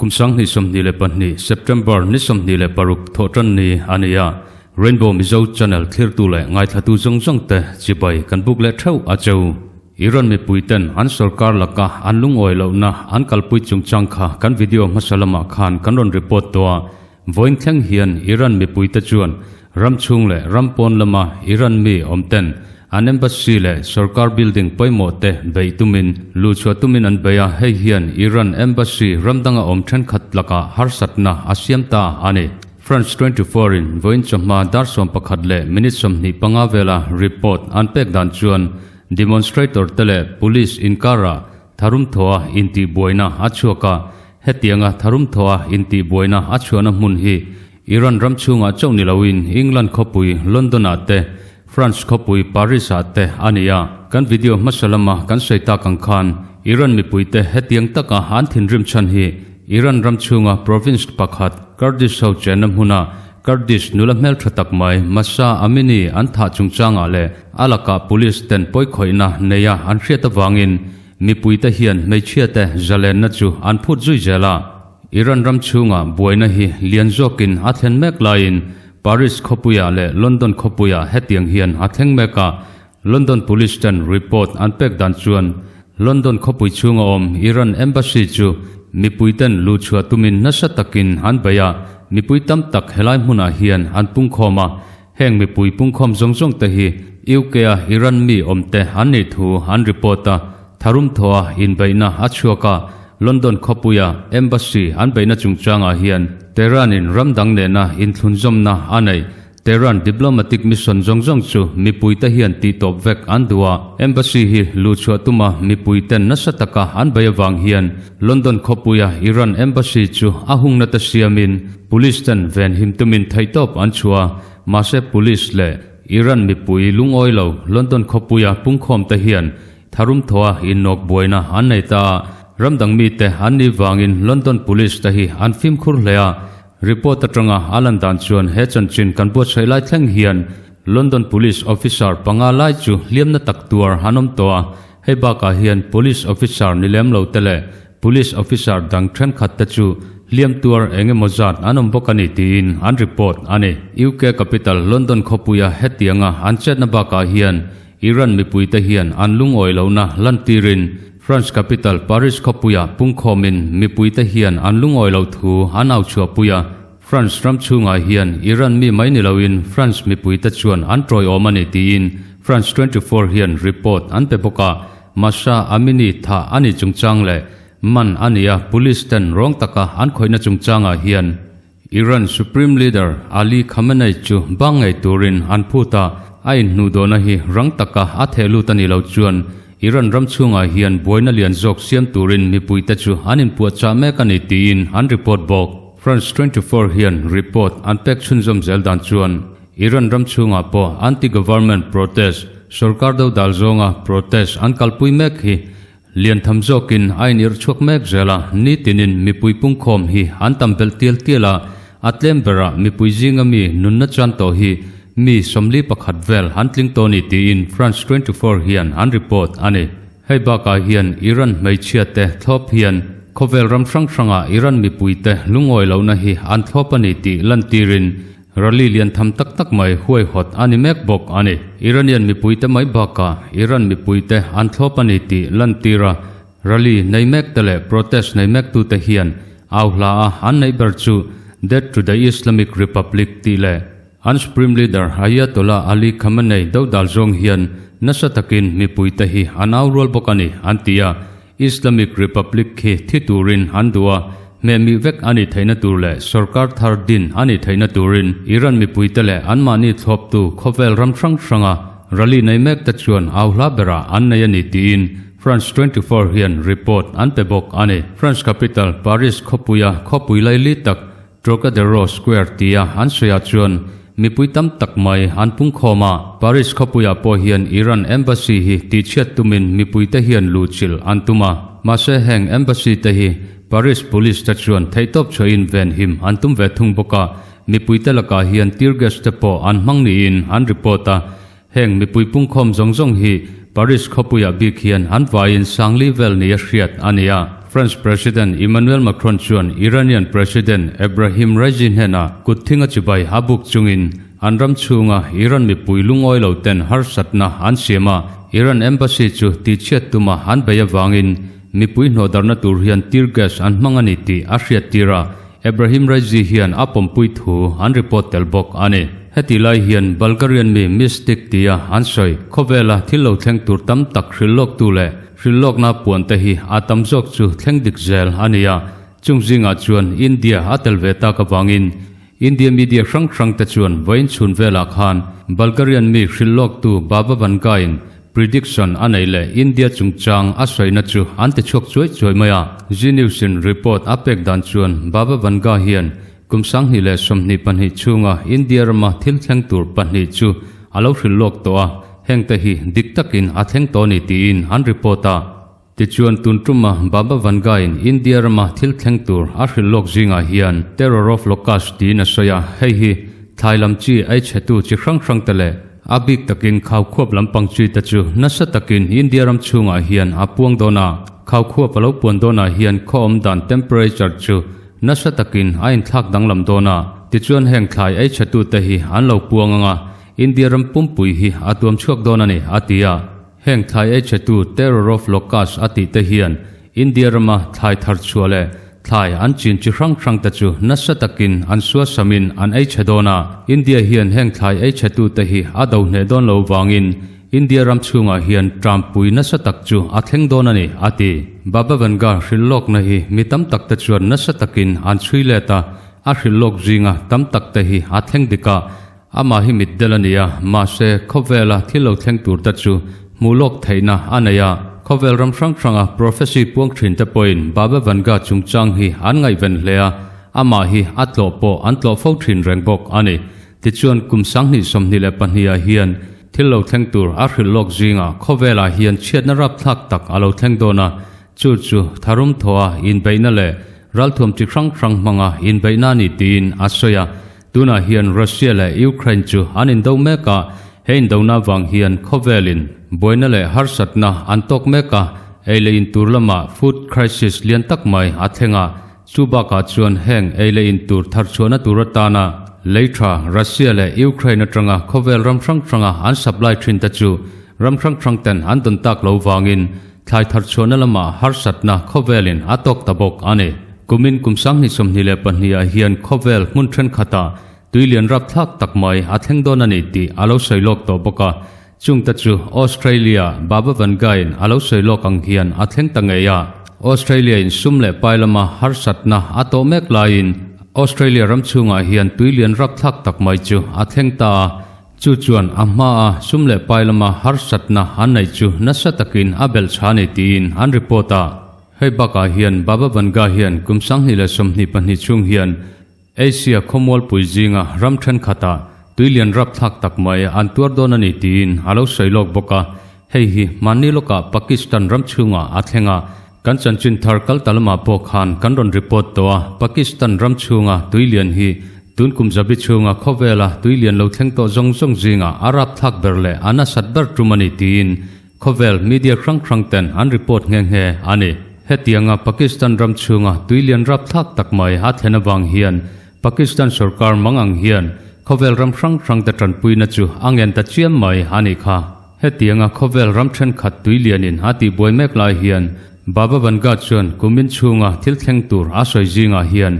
Kum 2022 September ni 26 thawhtan ni a ni a, Rainbow Mizo Channel thlirtu leh ngaithlatu zawng zawng te chibai kan buk leh theuh a cheu. Iran mipui ten an sorkar laka an lungawi lohna an kalpui chungchang kha kan video hmasa lamah khan kan rawn report tawh a, vawiin thleng hian Iran mipui te chuan ram chhung leh ram pawn lama Iran mi awm ten an embassy leh sorkar building pawimawh te beih tumin luhchhuah tumin an bei a, hei hian Iran embassy ram danga awm thenkhat lakah harsatna a siam ta a ni. France 24 in vawiin chawhma dar 11 leh minute 25 vela report an pek dan chuan Demonstrator te leh Police inkarah tharum thawha intihbuaina a chhuak a, hetianga tharum thawha intihbuaina a chhuahna hmun hi Iran ram chhungah chauh ni loin England khawpui London-ah te, France khawpui Paris-ah te a ni a. Kan video hmasa lama kan sawi tak ang khan Iran mipuite hetiang taka an thinrim chhan hi Iran ram chhunga province pakhat Kurdish ho chenna hmuna Kurdish nula hmeltha tak mai Mahsa Amini an thah chungchangah leh a lakah police ten pawikhawihna neia an hriat avangin mipuite hian hmeichhiate zalenna chu an phut zui zel a. Iran ram chhungah buaina hi lian zawkin a thlen mek laiin Paris khawpuiah leh London khawpuiah hetiang hian a thleng mek a, London Police ten report an pek dan chuan London khawpui chhunga awm Iran Embassy chu mipui ten luhchhuah tumin nasa takin an bei a, mipui tam tak helai hmunah hian an pungkhawm a, heng mipui pungkhawm zawng zawng te hi UK a Iran mi awm te an nih thu an report a, tharum thawha inbeihna a chhuak a, London khawpuia Embassy an beihna chungchangah hian Tehran in ram dang nena inthlunzawmna a nei. Tehran diplomatic mission zawng zawng chu mipuite hian tihtawp vek an duh a, embassy hi luhchhuah tuma mipuiten nasa taka an bei avang hian London khawpuia Iran embassy chu a hungna te siamin police ten venhim tumin theihtawp an chhuah a, mahse police leh Iran mipui lungawi lo London khawpuia pungkhawm te hian tharum thawha innawk buaina an nei ta a, ram dang mite an nih vangin London police te hi an fimkhur hle a. Report atanga a lan dan chuan he chanchin kan buatsaih lai thleng hian London Police officer panga lai chu hliamna tak tuar an awm tawh a, hei bakah hian Police officer ni lem lo te leh Police officer dang thenkhat te chu hliam tuar eng emaw zat an awm bawk a ni tiin an report a ni. UK capital London khawpuia hetianga an chetna bakah hian Iran mipuite hian an lungawi lohna lantirin France capital Paris khawpuiah pungkhawmin mipuite hian an lungawi lo thu an au chhuahpui a, France ram chhungah hian Iran mi mai ni loin France mipuite chuan an tawiawm a ni tiin France 24 hian report an pe bawk a, Mahsa Amini thah a nih chungchang leh man a nia police ten rawng taka an khawihna chungchangah hian Iran Supreme Leader Ali Khamenei chu bang ngei turin an phut a, a inhnuhdawhna hi rang taka a theh lut a nih loh chuan Iran ram chhungah hian buaina lian zawk siam turin mipuite chu an inpuahchah mek a ni tiin an report bawk. France 24 hian report an pek chhunzawm zel dan chuan Iran ram chhungah pawh anti-government protest, sorkar dodal zawnga protest an kalpui mek hi Lian tham zawkin a inirh chhuak mek zel a, nitinin mipui pungkhawm hi an tam belh tial tial a, a tlem berah mipui zinga mi nunna chan tawh hi mi 41 vel an tling tawh ni tiin France 24 hian an report a ni. Hei bakah hian Iran hmeichhia te thlawp hian khawvel ram hrang hrangah Iran mipuite lungawi lohna hi an thlawp a ni tih lantirin Rally lian tham tak tak mai huaihawt a ni mek bawk a ni. Iranian mipuite mai bakah Iran mipuite an thlawp a ni tih lantir a, rally nei mek te leh protest nei mek tute hian au hla a an neih ber chu Death to the Islamic Republic tih leh an Supreme Leader Ayatollah Ali Khamenei dodal zawng hian nasa takin mipuite hi an au rual bawk a ni an ti a. Islamic Republic khi thi turin an duh a, hmehmih vek a nih theihna tur leh sorkar thar din a nih theihna turin Iran mipuite leh anmahni thlawptu khawvel ram hrang hranga rally nei mek te chuan au hla berah an nei a ni tiin France 24 hian report an pe bawk a ni. France capital Paris khawpuia khawpui laili tak Trocadero Square tia an sawiah chuan mipui tam tak mai an pungkhawm a, Paris khawpuiah pawh hian Iran Embassy hi tihchhiat tumin mipuite hian luhchilh an tum a, mahse heng Embassy te hi Paris Police te chuan theihtawp chhuahin venhim an tum ve thung bawk a, mipuite lakah hian tear gas te pawh an hmang niin an report a, heng mipui pungkhawm zawng zawng hi. Paris khawpuiah bik hian an vaiin sangli vel nia hriat a ni a. France President Emmanuel Macron chuan Iranian President Ebrahim Raisi hnenah kut thinga chibai a buk chungin an ram chhunga Iran mipui lungawi lo ten harsatna an siam a, Iran Embassy chu tihchhiat tuma an bei avangin mipui hnawhdarhna tur hian tear gas an hmang a ni tih a hriattir a. Ebrahim Raisi hian a pawmpui thu an report tel bawk a ni. Heti lai hian Bulgarian mi mystic tia an sawi khawvela thil lo thleng tur tam tak hrilh lawktu leh hrilh lawkna puan te hi a tam zawk chu thleng dik zel a ni a, chung zingah chuan India a tel ve tak avangin India media hrang hrang te chuan vawiin chhun velah khan Bulgarian mi hrilh lawktu Baba Vanga-in Prediction a nei leh India chungchang a sawina chu an ti chhuak chuai chuai mai a. Zee News in report a pek dan chuan Baba Vanga hian kum 2022 chhunga India rama thil thleng tur pahnih chu a lo hrilh lawk tawh a, hengte hi dik takin a thleng tawh a ni tiin an report a. Tichuan tun tuma Baba Vanga in India rama thil thleng tur a hrilh lawk zingah hian Terror of Locust tiin a sawi a, hei hi thlai lam chi ei chhetu chi hrang hrang te leh A bik takin Khaukhuap lampang chi te chu nasa takin India ram chhungah hian a puang dawn a. Khaukhuap a lo puan dawnah hian khaw awm dan temperature chu nasa takin a inthlak danglam dawn a. Tichuan heng thlai ei chhetute hi an lo puang ang a, India ram pumpui hi a tuam chhuak dawn a ni, a ti a. Heng thlai ei chhetu Terror of Locust a tih te hian India rama thlai thar chhuah leh thlai an chin chi hrang hrang te chu nasa takin an suasamin an ei chhe dawn a. India hian heng thlai ei chhetu te hi a do hneh dawn lo vangin India ram chhungah hian trampui nasa tak chu a thleng dawn a ni, a ti. Baba Vanga hrilh lawkna hi mi tam tak te chuan nasa takin an chhui let a, a hrilh lawk zinga tam tak te hi a thleng dik a. Amah hi mitdel a ni a, mahse khawvela thil lo thleng tur te chu hmuh lawk theihna a nei a. Khawvel ram hrang hranga prophecy puang thin te pawhin Baba Vanga chungchang hi an ngaihven hle a, amah hi a tlawh pawh an tlawh fo thin reng bawk a ni. Tichuan kum 2022 ah hian thil lo thleng tur a hrilh lawk zingah khawvelah hian chhiatna rapthlak tak a lo thleng dawn a, chu chu tharum thawha inbeihna leh ralthuam chi hrang hrang hmanga inbeihna a ni tiin a sawi a. Tunah hian Russia leh Ukraine chu an indo mek a, he indona vang hian khawvelin buaina leh harsatna an tawk mek a, ei leh in tur lamah food crisis lian tak mai a thleng a, chu bakah chuan heng ei leh in tur tharchhuahna tur atana lei tha Russia leh Ukraine atanga khawvel ram hrang hranga an supply thin te chu ram hrang hrang ten an dawn tak lo vangin Thlai thar chhuahna lamah harsatna khawvelin a tawk ta bawk a ni. Kumin kum 2022 ah hian khawvel hmun thenkhatah tui lian rapthlak tak mai a thleng dawn a ni tih a lo sawi lawk tawh bawk a. Chungte chu Australia Baba Vanga-in a lo sawi lawk ang hian a thleng ta ngei a. Australia-in sum leh pai lama harsatna a tawh mek laiin Australia ram chhungah hian tui lian rapthlak tak mai chu a thleng ta a. Chu chuan a hmaa sum leh pai lama harsatna an neih chu nasa takin a belh chha a ni tiin an report a. Hei bakah hian Baba Vanga hian kum 2022 chhung hian Asia khawmualpui zinga ram thenkhatah tuilian rapthlak tak mai an tuar dawn a ni tiin a lo sawi lawk bawk a. Hei hi hmanni lawkah Pakistan ram chhungah a thleng a, kan chanchin thar kal ta lamah pawh khan kan rawn report tawh a, Pakistan ram chhunga tuilian hi tun kum zabi chhunga khawvela tuilian lo thleng tawh zawng zawng zingah a rapthlak ber leh a nasat ber tum a ni tiin khawvel media hrang hrang ten an report nghe nghe a ni. Hetianga Pakistan ram chhunga tuilian rapthlak tak mai a thlen avang hian Pakistan sorkar mang ang hian khawvel ram hrang hrang te tanpuina chu a ngen ta chiam mai a nih kha. Hetianga khawvel ram thenkhat tui lianin a tihbuai mek lai hian Baba Vanga chuan kumin chhunga thil thleng tur a sawi zingah hian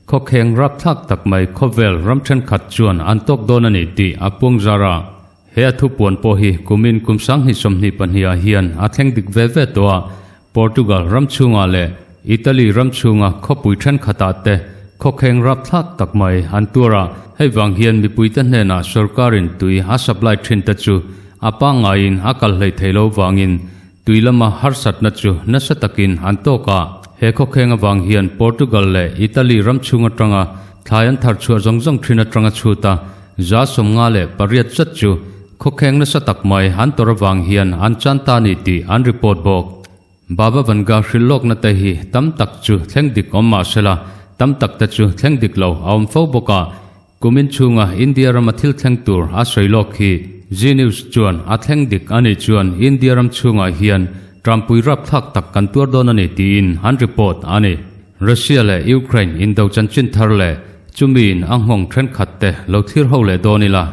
khawkheng rapthlak tak mai khawvel ram thenkhat chuan an tawk dawn a ni tih a puang zar a. He a thupuan pawh hi kumin kum 2022 ah hian a thleng dik ve ve tawh a, Portugal ram chhungah leh Italy ram chhunga khawpui thenkhatah te khawkheng rapthlak tak mai an tuar a, hei vang hian mipuite hnenah sorkarin tui a supply thin te chu a pangngaiin a kal hlei thei lo vangin tui lama harsatna chu nasa takin an tawk a. He khawkheng avang hian Portugal leh Italy ram chhung atanga thlai an thar chhuah zawng zawng thin atanga chhut a, 58 zat chu khawkheng nasa tak mai an tawrh avang hian an chan ta ni tih an report bawk. Baba Vanga hrilh lawkna te hi tam tak chu thleng dik awm mah sela, tam tak te chu thleng dik lo a awm fo bawk a. Kumin chhunga India rama thil thleng tur a sawi lawk hi. Zee News chuan a thleng dik a nih chuan India ram chhungah hian Trampui rapthlak tak kan tuar dawn a ni tiin an report a ni. Russia leh Ukraine indo chanchin thar leh chumiin a nghawng thenkhat te lo thlir ho leh dawn ila.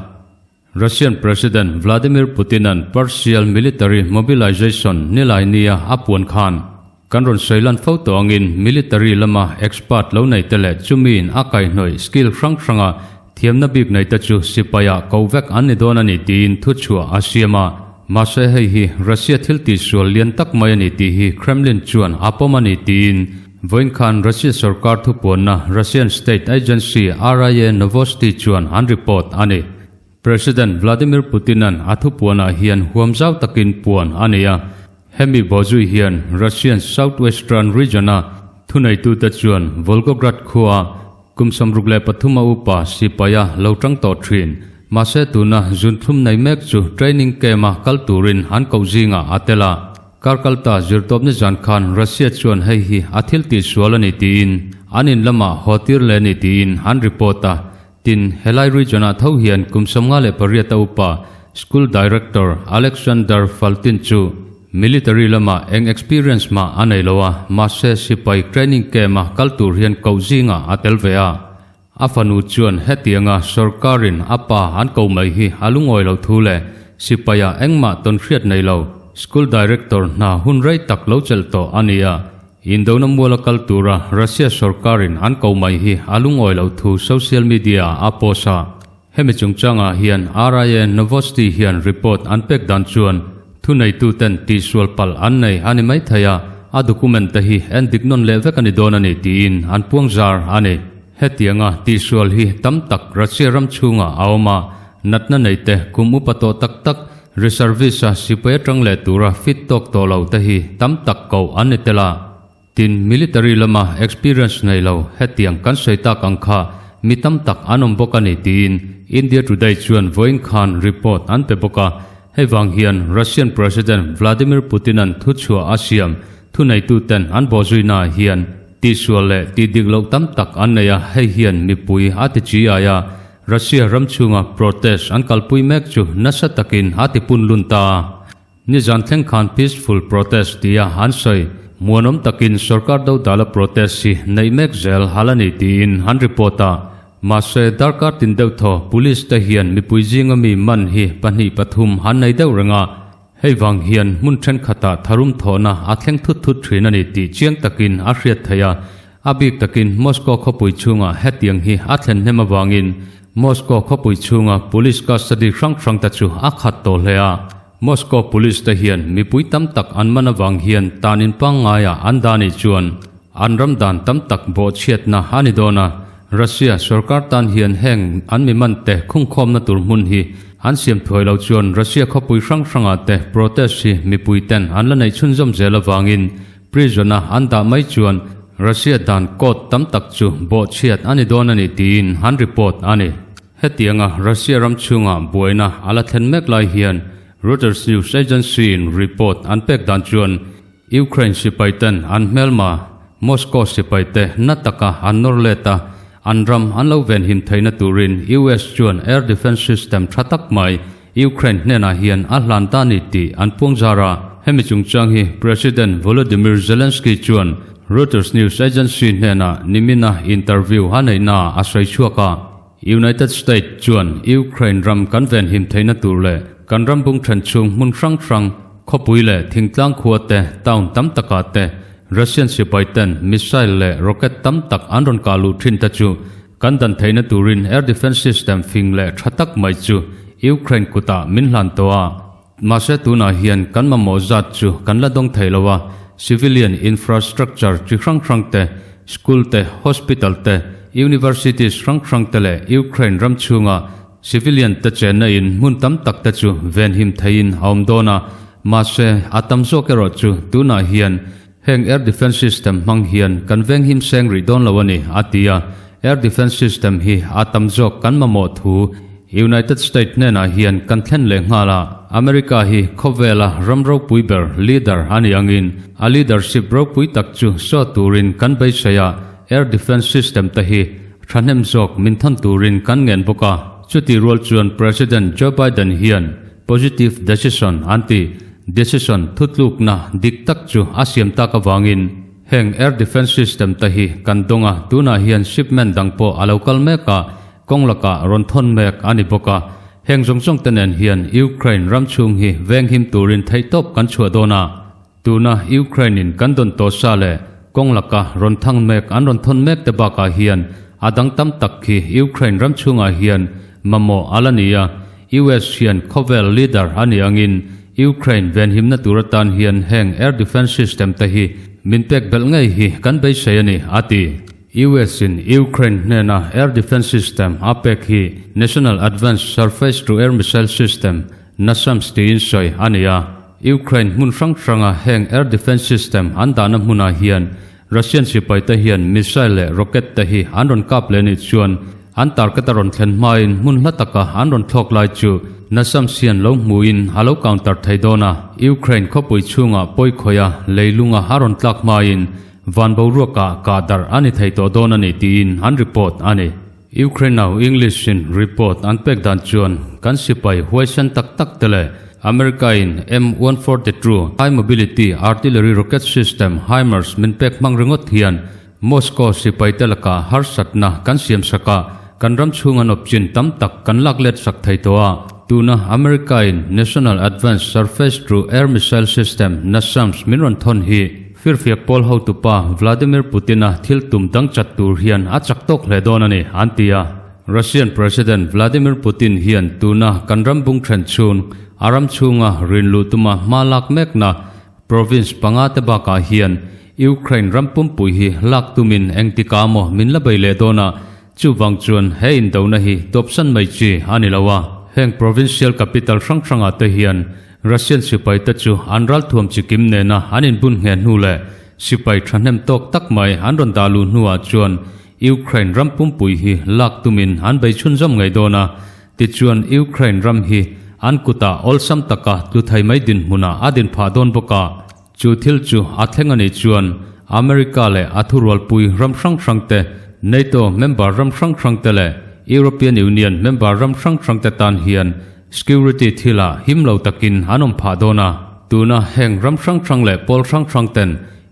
Russian President Vladimir Putin-a'n partial military mobilization nilai nia a puan khan, kan rawn sawi lan fo tawh angin military lama expert lo nei te leh chumiin a kaihhnawih skill hrang hranga thiamna bik nei te chu sipaiah ko vek an ni dawn a ni tiin thuchhuah a siam a. Mahse hei hi Russia thil tihsual lian tak mai a ni tih hi Kremlin chuan a pawm a ni tiin vawiin khan Russia sorkar thupuanna Russian state agency RIA Novosti chuan an report a ni. President Vladimir Putin-a'n a thupuanah hian huam zau takin puan a nei a, hemi bawhzui hian Russian southwestern region-a thuneitute chuan Volgograd khua kum 63 a upa sipaia lo tang tawh thin. Mahse tuna zunthlum nei mek chu training camp-a kal turin an koh zingah a tel a. Kar kalta zirtawpni zan khan Russia chuan hei hi a thil tihsual a ni tiin an in lamah haw tir leh a ni tiin an report a. Tin, helai region-ah tho hian kum 58 a upa School Director Alexander Faltin chu military lamah eng experience mah a nei lo a, mahse sipai training camp-a kal tur hian koh zingah a tel ve a. A fanu chuan hetianga sorkarin a pa an ko mai hi a lungawi lo thu leh sipaiah engmah tawn hriat nei lo School Director hna hun rei tak lo chelh tawh a ni a. Indona muala kal tura Russia sorkarin an ko mai hi a lungawi loh thu social media-ah a post a. Hemi chungchangah hian RIA Novosti hian report an pek dan chuan thuneituten tihsual palh an nei a ni maithei a, a document te hi en dik nawn leh vek a ni dawn a ni tiin an puang zar a ni. Hetianga tihsual hi tam tak Russia ram chhungah a awm a, natna neite kum upa tawh tak tak Reservist-a sipai atang leh tura fit tawk tawh lo te hi tam tak koh an ni tel a. Tin, military lama experience nei lo hetiang kan sawi tak ang kha mi tam tak an awm bawk a ni tiin India Today chuan vawiin khan report an pe bawk a. Hei vang hian Russian President Vladimir Putin-a'n thuchhuah a siam thuneituten an bawhzuinaah hian tihsual leh tihdik loh tam tak an nei a, hei hian mipui a ti chi ai a. Russia ram chhunga protest an kalpui mek chu nasa takin a ti punlun ta a. Nizan thleng khan peaceful protest tia an sawi. Muanawm takin sorkar dodala protest hi neih mek zel hal a ni tiin an report a. Mahse, darkar tin deuh thaw police te hian mipui zinga mi man hi pahnih pathum an nei deuh reng a. Hei vang hian hmun thenkhatah tharum thawhna a thleng thut thut thin a ni tih chiang takin a hriat theih a. A bik takin Moscow khawpui chhungah hetiang hi a thlen hnem avangin Moscow khawpui chhunga police custody hrang hrang te chu a khat tawh hle a. Moscow police te hian mipui tam tak an man avang hian tan in pangngaiah an dah nih chuan an ram dan tam tak bawhchhiatna a ni dawn a. Russia sorkar tan hian heng an mi man te khungkhawmna tur hmun hi an siam thuai lo chuan Russia khawpui hrang hrangah te protest hi mipui ten an la neih chhunzawm zel avangin Prison-a an dah mai chuan Russia dan code tam tak chu bawhchhiat a ni dawn a ni tiin an report a ni. Hetianga Russia ram chhunga buaina a la thlen mek lai hian Reuters news agency-in report an pek dan chuan Ukraine sipaiten an hmelma Moscow sipaite na taka an nawr let a, an ram an lo venhim theihna turin US chuan air defence system tha tak mai Ukraine hnenah hian a hlan ta ni tih an puang zar a, hemi chungchang hi President Volodymyr Zelensky chuan Reuters news agency hnenah nimina interview a neihnaah a sawi chhuak a. United States chuan Ukraine ram kan venhim theihna tur leh kan ram bung then chhung hmun hrang hrang, khawpui leh thingtlang khua te, town tam takah te Russian sipai ten missile leh rocket tam tak an rawn kah luh thin te chu Kan dan theihna turin air defence system fing leh tha tak mai chu Ukraine kutah min hlan tawh a. Mahse tunah hian kan mamawh zat chu kan la dawng thei lo a, civilian infrastructure chi hrang hrang te, school te, hospital te, universities hrang hrang te leh Ukraine ram chhunga civilian te chenna in hmun tam tak te chu venhim theiin a awm dawn a. Mahse a tam zawk erawh chu tunah hian Heng air defence system hmang hian kan venghim seng rih dawn lo a ni, a ti a. Air defence system hi a tam zawk kan mamawh thu United States hnenah hian kan thlen leh nghal a. America hi khawvela ram ropui ber leader a nih angin a leadership ropui tak chu saw turin kan beisei a, air defence system te hi thahnem zawk min thawn turin kan ngen bawk a. Chutih rual chuan President Joe Biden hian. positive decision an ti. Decision thutlukna dik tak chu a siam tak avangin heng air defence system te hi kan dawng a, tunah hian shipment dang pawh a lo kal mek a, kawng lakah rawn thawn mek a ni bawk a. Heng zawng zawng te nen hian Ukraine ram chhung hi venghim turin theihtawp kan chhuah dawn a. Tuna Ukraine in kan dawn tawh sa leh kawng laka rawn thang mek an rawn thawn mek te bakah hian a dang tam tak khi Ukraine ram chhungah hian mamawh a la ni a, US hian khawvel leader a nih angin Ukraine venhimna tur atan hian heng air defence system te hi min pek belh ngei hi kan beisei a ni, a ti. US in Ukraine hnena air defence system a pek hi National Advanced Surface-to-Air Missile System, NASAMS, tiin sawi a ni a. Ukraine hmun hrang hranga heng air defence system an dahna hmunah hian Russian sipaite hian missile leh rocket te hi an rawn kap leh nih chuan an target a rawn thlen hmain hmun hla taka an rawn thlawk lai chu NASAMS hian lo hmuin a lo counter thei dawn a. Ukraine khawpui chhungah pawi khawih a leilunga a rawn tlak hmain van boruakah kah darh a ni thei tawh dawn a ni tiin an report a ni. Ukraine au English in report an pek dan chuan kan sipai huaisen tak tak te leh America in M142 High Mobility Artillery Rocket System HIMARS min pek hmang ringawt hian Moscow sipai te lakah harsatna kan siam sak a, kan ram chhung an awp chin tam tak kan lak let sak thei tawh a. Tuna America in National Advanced Surface to Air Missile System, NASAMS, min rawn thawn hi Firfiak pawl hotupa Vladimir Putin-a thil tum dang chat tur hian a chak tawk hle dawn a ni, an ti a. Russian President Vladimir Putin hian tuna kan ram bung then chhung, a ram chhunga rin luh tuma hma lak mekna province panga te bakah hian Ukraine ram pumpui hi lak tumin engtikah maw min la bei leh dawn a, chuvang chuan he indona hi tawpsan mai chi a ni lo a. Heng provincial capital hrang hrangah te hian Russian sipaite chu an ralthuam chikim nena an inbun ngheh hnu leh sipai thahnem tawk tak mai an rawn dah luh hnuah chuan Ukraine ram pumpui hi lak tumin an bei chhunzawm ngei dawn a, tichuan Ukraine ram hi an kutah awlsam taka tlu thei mai dinhmunah a din phah dawn bawk a. Chu thil chu a thleng a nih chuan America leh a thurualpui ram hrang hrang te, NATO member ram hrang hrang te leh European Union member ram hrang hrang te tan hian security thilah him lo takin an awm phah dawn a. Tuna heng ram hrang hrang leh pawl hrang hrang ten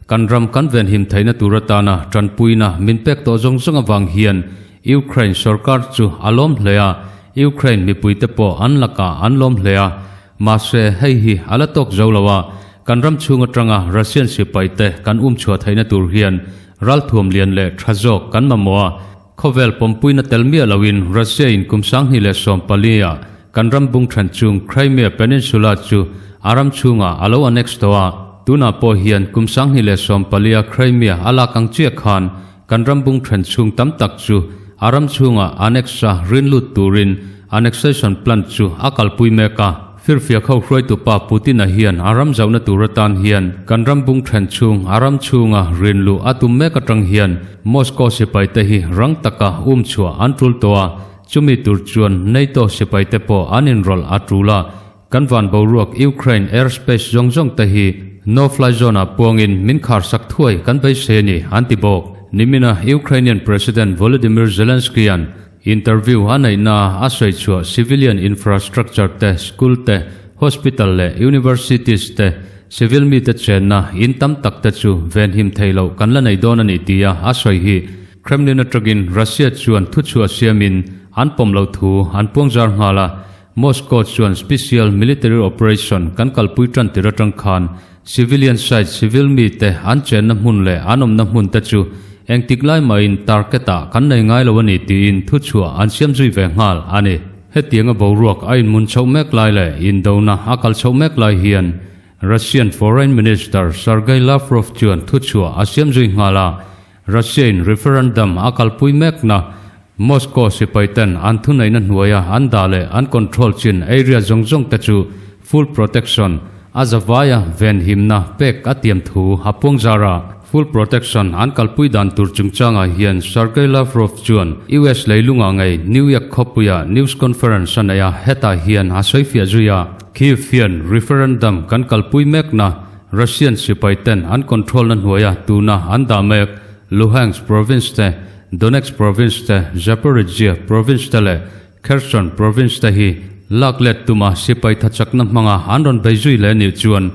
kan ram kan venhim theihna tur atana tanpuina min pek tawh zawng zawng avang hian Ukraine sorkar chu a lawm hle a, Ukraine mipuite pawh an lakah an lawm hle a. Mahse, hei hi a la tawk zo lo a, kan ram chhung atanga Russian sipaite kan um chhuah theihna tur hian ralthuam lian leh tha zawk kan mamawh a, khawvel pawmpuina tel miah loin Russia in kum 2014 ah kan ram bung then chung Crimea Peninsula chu a ram chhungah a lo annex tawh a, tunah pawh hian kum 2014 a Crimea a lak ang chiah khan Kan ram bung then chhung tam tak chu a ram chhungah annex a rin lut turin annexation plan chu a kalpui mek a. Firfiak ho hruaitupa Putin-a hian a ram zauhna tur atan hian kan ram bung then chhung a ram chhunga rin luh a tum mek atang hian Moscow sipaite hi rang taka um chhuah an tul tawh a, chumi tur chuan NATO sipaite pawh an inrawlh a tul a. Kan van boruak Ukraine airspace zawng zawng te hi no fly zone ah puangin min khar sak thuai kan beisei a ni, an ti bawk. Nimina Ukrainian President Volodymyr Zelensky-a'n interview a neihna a sawi chhuah civilian infrastructure te, school te, hospital leh universities te, civil mite chenna in tam tak te chu venhim thei loh kan la nei dawn a ni tia a sawi hi Kremlin atangin Russia chuan thuchhuah siamin an pawm loh thu an puangzar nghal a. Moscow chuan special military operation kan kalpui tan tir atang khan civilian site civil mite an chenna hmun leh an awmna hmun te chu engtik lai mahin target ah kan nei ngai lo a ni tiin thuchhuah an siam zui ve nghal a ni. Hetianga boruak a inmun chhoh mek lai leh indona a kal chhoh mek lai hian Russian Foreign Minister Sergei Lavrov chuan thuchhuah a siam zui nghal a, Russia in referendum a kalpui mekna Moscow sipaiten an thuneihna hnuaia an dah leh an control chin area zawng zawng te chu full protection a zavaia venhimna pek a tiam thu a puang zar a. Full protection an kalpui dan tur chungchangah hian Sergei Lavrov chuan US leilungah ngei New York khawpuia news conference a nei a, hetah hian a sawifiah zui a. Kyiv hian referendum kan kalpui mekna Russian sipaiten an control na hnuaia tuna an dah mek Luhansk province te, Donetsk province te, Zaporizhzhia province te leh Kherson province te hi Lak let tuma sipai thachakna hmanga an rawn bei zui leh nih chuan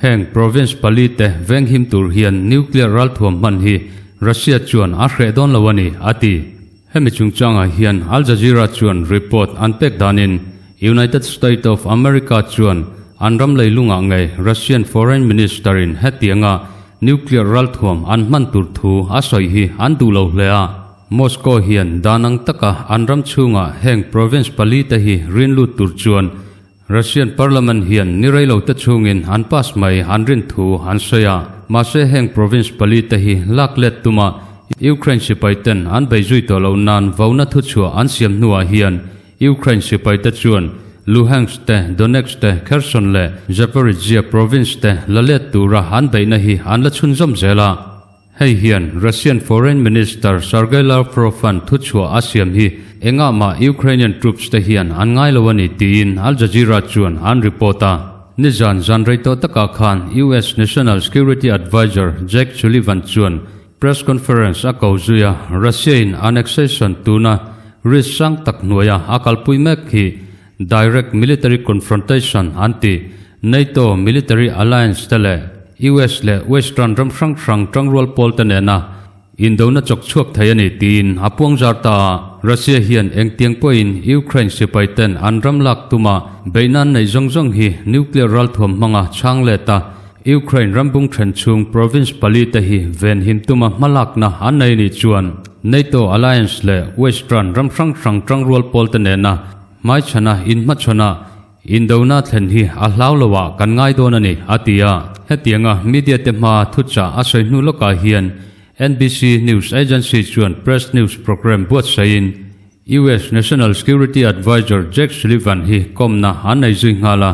heng province palite venghim tur hian nuclear ralthuam hman hi Russia chuan a hreh dawn lo a ni, a ti. Hemi chungchangah hian Al Jazeera chuan report an pek danin United State of America chuan an ram leilungah ngei Russian Foreign Minister-in hetianga nuclear ralthuam an hman tur thu a sawi hi an duh lo hle a. Moscow hian dan ang taka an ram chhungah heng province palite hi rin lut tur chuan Russian Parliament hian ni reilo te chhungin an pass mai an rin thu an sawi a, mahse heng province palite hi lak let tuma Ukraine sipai ten an bei zui tawh loh nan vona thuchhuah an siam hnuah hian Ukraine sipai te chuan Luhansk te, Donetsk te, Kherson leh Zaporizhzhia province te la let tura an beihna hi an la chhunzawm zel a. Hei hian Russian Foreign Minister Sergei Lavrov-a'n thuchhuah a siam hi engah mah Ukrainian troops te hian an ngai lo a ni tiin Al Jazeera chuan an report a. Nizan zan rei tawh takah khan US National Security Adviser Jake Sullivan chuan press conference a ko zui a, Russia-in annexation tuna risk sang tak hnuaia a kalpui mek hi Direct military confrontation an ti. NATO military alliance te leh US leh Western ram hrang hrang tangrual pawl te nena indona chawk chhuak thei a ni tiin a puang zar ta a. Russia hian engtiang pawhin Ukraine sipai ten an ram lak tuma beihna an neih zawng zawng hi nuclear ralthuam hmanga chhang let a, Ukraine rambung then chhung province pali te hi venhim tuma hmalakna an nei nih chuan NATO alliance leh Western ram hrang hrang tangrual pawl te nena Hmaichhana inhmachhawn a, indona thlen hi a hlau lo ah kan ngai dawn a ni, a ti a. Hetianga media te hmaa thuchah a sawi hnu lawkah hian NBC News Agency chuan Press News programme buatsaihin US National Security Adviser Jake Sullivan hi kawmna an nei zui nghal a.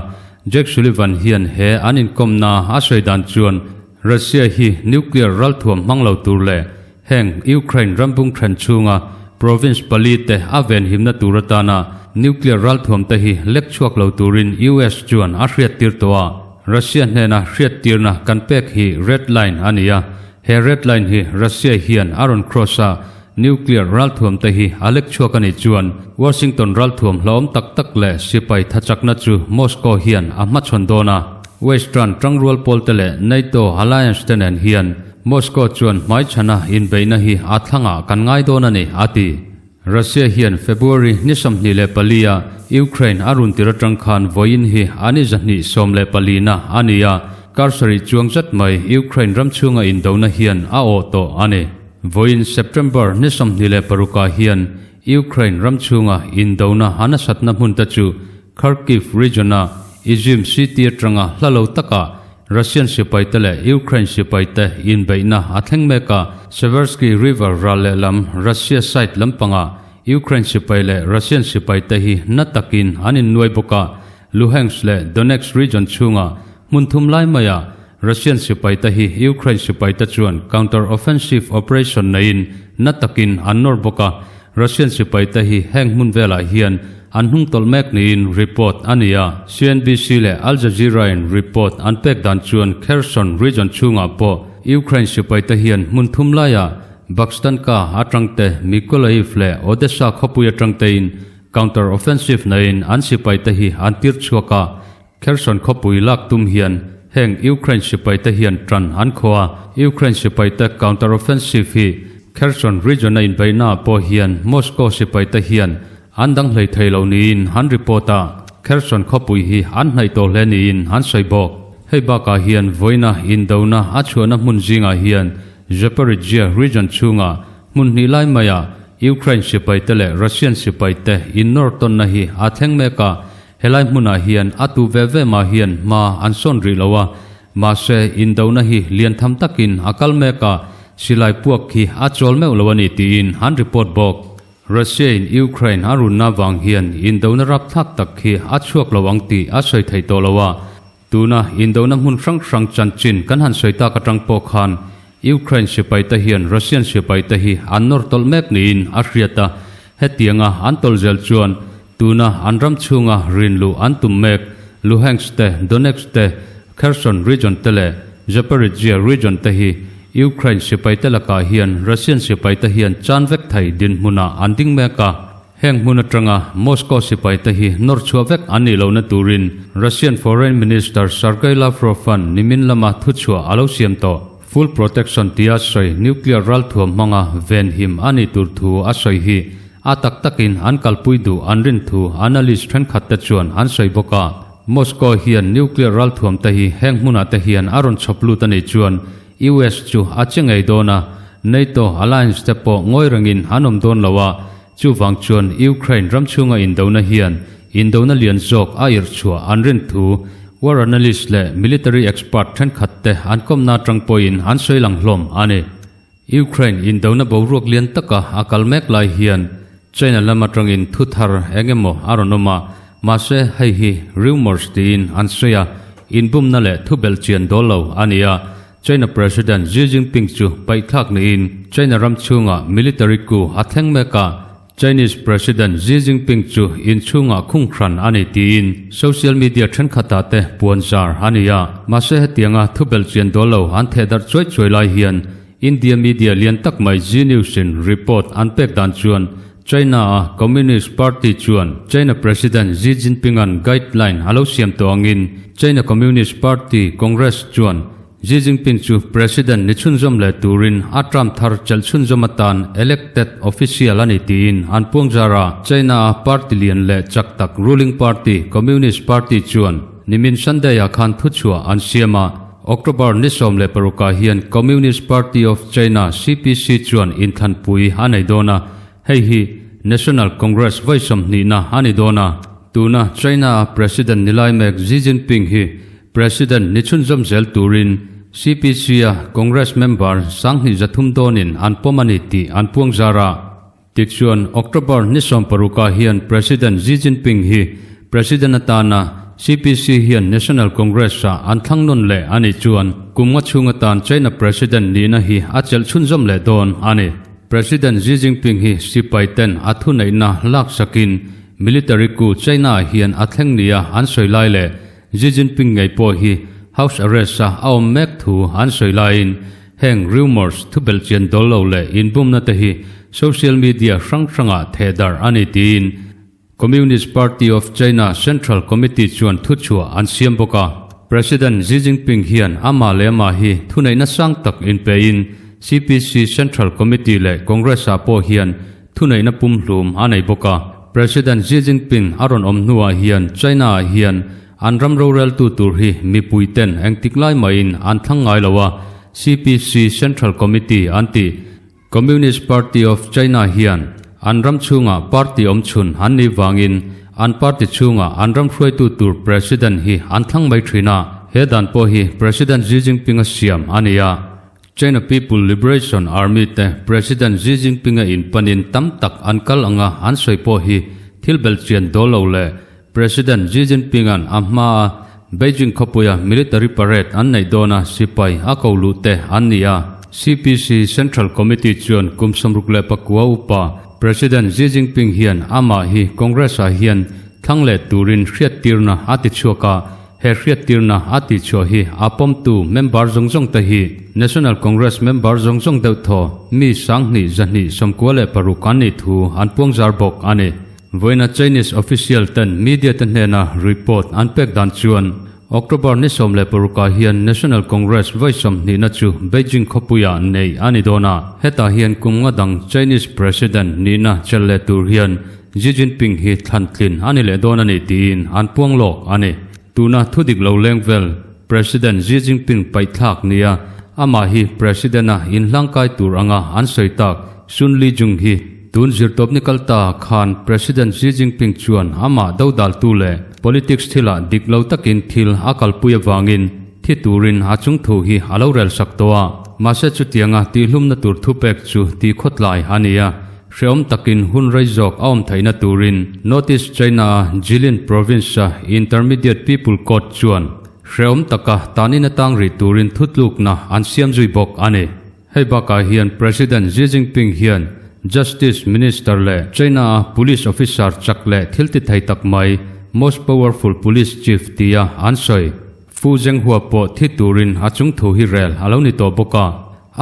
Jake Sullivan hian he an inkawmna a sawi dan chuan Russia hi nuclear ralthuam hmang lo tur leh Heng Ukraine rambung then chhunga province palite a venhimna tur atana nuclear ralthuamte hi lek chhuak lo turin US chuan a hriattir tawh a. Russia hnena hriattirna kan pek hi red line a ni a, he red line hi Russia hian a rawn cross a, nuclear ralthuamte hi a lek chhuak a nih chuan Washington ralthuam hlauhawm tak tak leh sipai thachakna chu Moscow hian a hmachhawn dawn a. Western tangrual pawlte leh NATO alliance te nen hian Moscow chuan hmaichhana inbeihna hi a thlangah kan ngai dawn a ni, a ti. Russia hian February ni 24 a Ukraine a run tir atang khan vawiin hi a ni 124 na a ni a, kar sarih chuang zet mai Ukraine ram chhunga indona hian a awh tawh a ni. Vawiin September ni 26 ah hian Ukraine ram chhunga indona a nasatna hmun te chu Kharkiv region-a Izyum city atanga hla lo takah Russian sipaite leh Ukraine sipaite inbeihna a thleng mek a, Seversky River ral lehlam Russia side lampangah Ukraine sipai leh Russian sipaite hi na takin an innuai bawk a, Luhansk leh Donetsk region chhunga hmun thum lai maiah Russian sipaite hi Ukraine sipaite chuan counter-offensive operation neiin na takin an nawr bawk a, Russian sipaite hi heng hmun velah hian an hnung tawlh mek niin report a ni a. CNBC leh Al Jazeera-in report an pek dan chuan Kherson region chhungah pawh Ukraine sipaite hian hmun thum laiah Bakhstanka atangte, Mykolaiv leh Odessa khawpui atangtein counter-offensive neiin an sipaite hi an tir chhuak a. Kherson khawpui lak tum hian heng Ukraine sipaite hian tan an khaw a, Ukraine sipaite counter-offensive hi Kherson region-a inbeihnaah pawh hian Moscow sipaite hian an dang hlei thei lo niin an report a, Kherson khawpui hi an hnaih tawh hle niin an sawi bawk. Hei bakah hian vawiina indona a chhuahna hmun zingah hian Zaporizhzhia region chhunga hmun hnih lai maiah Ukraine sipaite leh Russian sipaite innawr tawnna hi a thleng mek a, Helai hmunah hian a tu ve ve mah hian hma an sawn rih lo a, mahse indona hi lian tham takin a kal mek a, silai puak khi a chawl meuh lo a ni tiin an report bawk. Russia-in Ukraine a runna vang hian indona rapthlak tak khi a chhuak lo ang tih a sawi thei tawh lo a, tuna indona hmun hrang hrang chanchin kan han sawi tak atang pawh khan Ukraine sipaite hian Russian sipaite hi an nawr tawlh mek niin a hriat a, hetianga an tawlh zel chuan Tuna an ram chhunga rin luh an tum mek Luhansk te, Donetsk te, Kherson region te leh Zaporizhzhia region te hi Ukraine sipaite lakah hian Russian sipaite hian chan vek thei dinhmunah an ding mek a. Heng hmun atanga Moscow sipaite hi nawr chhuah vek an nih lohna turin Russian Foreign Minister Sergei Lavrov-a'n nimin lama thuchhuah a lo siam tawh. Full protection tia sawi nuclear ralthuam hmanga venhim a nih tur thu a sawi hi a tak takin an kalpui duh an rin thu analyst thenkhatte chuan an sawi bawk a. Moscow hian nuclear ralthuam te hi heng hmunah te hian a rawn chhawp lut a nih chuan US chu a che ngei dawn a, NATO alliance te pawh ngawi rengin an awm dawn lo a, chuvang chuan Ukraine ram chhunga indona hian indona lian zawk a irh chhuah an rin thu war analyst leh military expert thenkhat te an kawmna atang pawhin an sawi lang hlawm a ni. Ukraine indona boruak lian taka a kal mek lai hian China lam atangin thu thar eng emaw a rawn awm a, mahse hei hi rumours tiin an sawi a, inbumna leh thu belhchian dawl lo a ni a. China President Xi Jinping chu paihthlak niin China ram chhungah military coup a thleng mek a, Chinese President Xi Jinping chu inchhungah khung hran a ni tiin social media thenkhatah te puan zar a ni a. Mahse hetianga thu belhchian dawl lo an theh darh chuai chuai lai hian India media lian tak mai Zee News in report an pek dan chuan China a Communist Party chuan China President Xi Jinping-a'n guideline a lo siam tawh angin China Communist Party Congress chuan Xi Jinping chu President ni chhunzawm leh turin a term thar chelh chhunzawm atan elected official a ni tiin an puangzar a. China a party lian leh chak tak ruling party Communist Party chuan nimin Sunday-ah khan thuchhuah an siam a. October ni 16 ah hian Communist Party of China, CPC, chuan inthlanpui a nei dawn a, hei hi National Congress vawi sawmhnihna a ni dawn a. Tuna China-a President ni lai mek Xi Jinping hi President ni chhunzawm zel turin CPC-a Congress member 2300 dawnin an pawm a ni tih an puang zar a. Tichuan, October ni 16 ah hian President Xi Jinping hi President atana CPC hian National Congress-ah an thlang nawn leh a nih chuan kum nga chhung atan China President nihna hi a chelh chhunzawm leh dawn a ni. President Xi Jinping hi sipai ten a thuneihna laksakin military coup China-ah hian a thleng nia an sawi lai leh Xi Jinping ngei pawh hi house arrest-a a awm mek thu an sawi laiin Heng rumours thu belhchian dawl lo leh inbumna te hi social media hrang hrangah theh darh a ni tiin Communist Party of China Central Committee chuan thuchhuah an siam bawk a. President Xi Jinping hian amah leh amah hi thuneihna sang tak inpein CPC Central Committee leh Congress-ah pawh hian thuneihna pumhlum a nei bawk a. President Xi Jinping a rawn awm hnuah hian China-ah hian An ram roreltu tur hi mipui ten engtik lai mahin an thlang ngai lo a, CPC Central Committee an ti. Communist Party of China hian an ram chhungah party awm chhun an nih vangin an party chhungah an ram hruaitu tur President hi an thlang mai thin a, he dan pawh hi President Xi Jinping-a siam a ni a. China People Liberation Army te President Xi Jinping-a inpanin tam tak an kal anga an sawi pawh hi thil belhchian dawl lo leh President Xi Jinping-a'n a hmaa Beijing khawpuia military parade an neih dawna sipai a ko luh te an ni a. CPC Central Committee chuan kum 69 upa President Xi Jinping hian amah hi Congress-ah hian thlang leh turin hriattirna a ti chhuak a, he hriattirna a tihchhuah hi a pawmtu member zawng zawng te hi National Congress member zawng zawng deuh thaw mi 2296 an nih thu an puangzar bawk a ni. Vawiina Chinese official ten media te hnena report an pek dan chuan October ni 16 ah hian National Congress vawi sawmhnihna chu Beijing khawpuiah neih a ni dawn a, hetah hian kum nga dang Chinese President nihna chelh leh tur hian Xi Jinping hi thlan tlin a ni leh dawn a ni tiin an puang lawk a ni. Tuna thudik lo leng vel President Xi Jinping paihthlak nia amah hi President-a inhlangkai tur anga an sawi tak Sun Lijung hi Tun zirtawpni kal ta khan President Xi Jinping chuan amah dodaltu leh politics thilah dik lo takin thil a kalpui avangin thi turin a chungthu hi a lo rel sak tawh a. Mahse chutianga tihlumna tur thupek chu tihkhawtlai a ni a, hrehawm takin hun rei zawk a awm theihna turin Northeast China-a Jilin Province-a Intermediate People Court chuan hrehawm taka tanin atang rih turin thutlukna an siam zui bawk a ni. Hei bakah hian President Xi Jinping hian Justice Minister leh China-a police officer chak leh thil ti thei tak mai Most Powerful Police Chief tia an sawi Fu Zhenghua pawh thi turin a chung thu hi rel a lo ni tawh bawk a.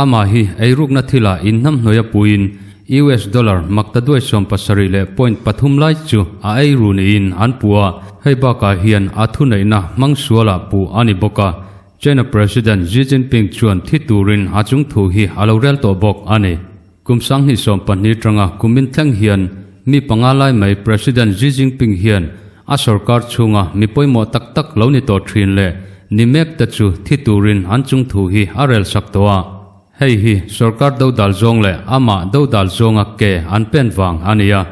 Amah hi eirukna thilah inhnamhnawih a puiin US dollar maktaduai 70 leh point pathum lai chu a ei ru niin an puh a, hei bakah hian a thuneihna hmang sualah puh a ni bawk a. China President Xi Jinping chuan thi turin a chung thu hi a lo rel tawh bawk a ni. Kum 2012 atanga kumin thleng hian mi panga lai mai President Xi Jinping hian a sorkar chhunga mi pawimawh tak tak lo ni tawh thin leh ni mek te chu thi turin an chung thu hi a rel sak tawh a. Hei hi sorkar dodal zawng leh amah dodal zawnga ke an pen vang a ni a.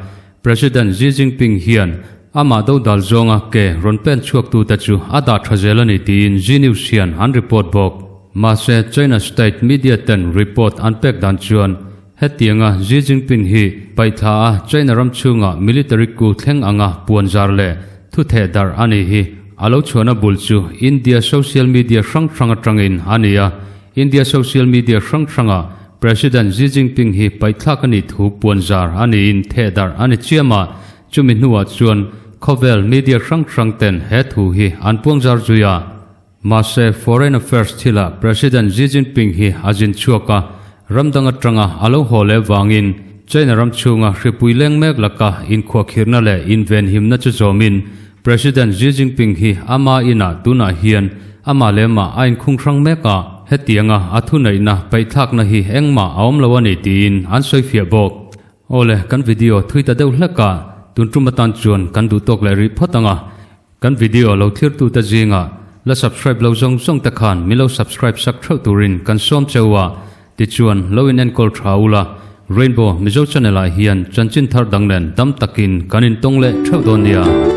President Xi Jinping hian amah dodal zawnga ke rawn pen chhuaktute chu a dah tha zel a ni tiin Zee News hian an report bawk. Mahse, China state media ten report an pek dan chuan hetianga Xi Jinping hi paihthla a China ram chhunga military coup thleng anga puan zar leh thu theh darh a ni hi a lo chhuahna bul chu India social media hrang hrang atangin a ni a. India social media hrang hranga President Xi Jinping hi paihthlak a nih thu puan zar a niin theh darh a ni chiam a, chumi hnuah chuan khawvel media hrang hrang ten he thu hi an puang zar zui a. Mahse, Foreign Affairs thilah President Xi Jinping hi a zin chhuak a, ram dang atanga a lo haw leh vangin China ram chhunga hripui leng mek laka inkhuahkhirhna leh invenhimna chu zawmin President Xi Jinping hi ama inah tunah hian amah leh amah a inkhung hrang mek a, hetianga a thuneihna paihthlakna hi engmah a awm lo a ni tiin an sawifiah bawk. Awle, kan video thui ta deuh hlek a, tun tum atan chuan kan duh tawk leh rih phawt ang a. Kan video lo thirtute zingah la subscribe lo zawng zawng te khan min lo subscribe sak theuh turin kan sawm cheu a, tichuan lo in enkawl tha ula, Rainbow Mizo channel ah hian chanchin thar dang nen dam takin kan intawng leh theuh dawn nia.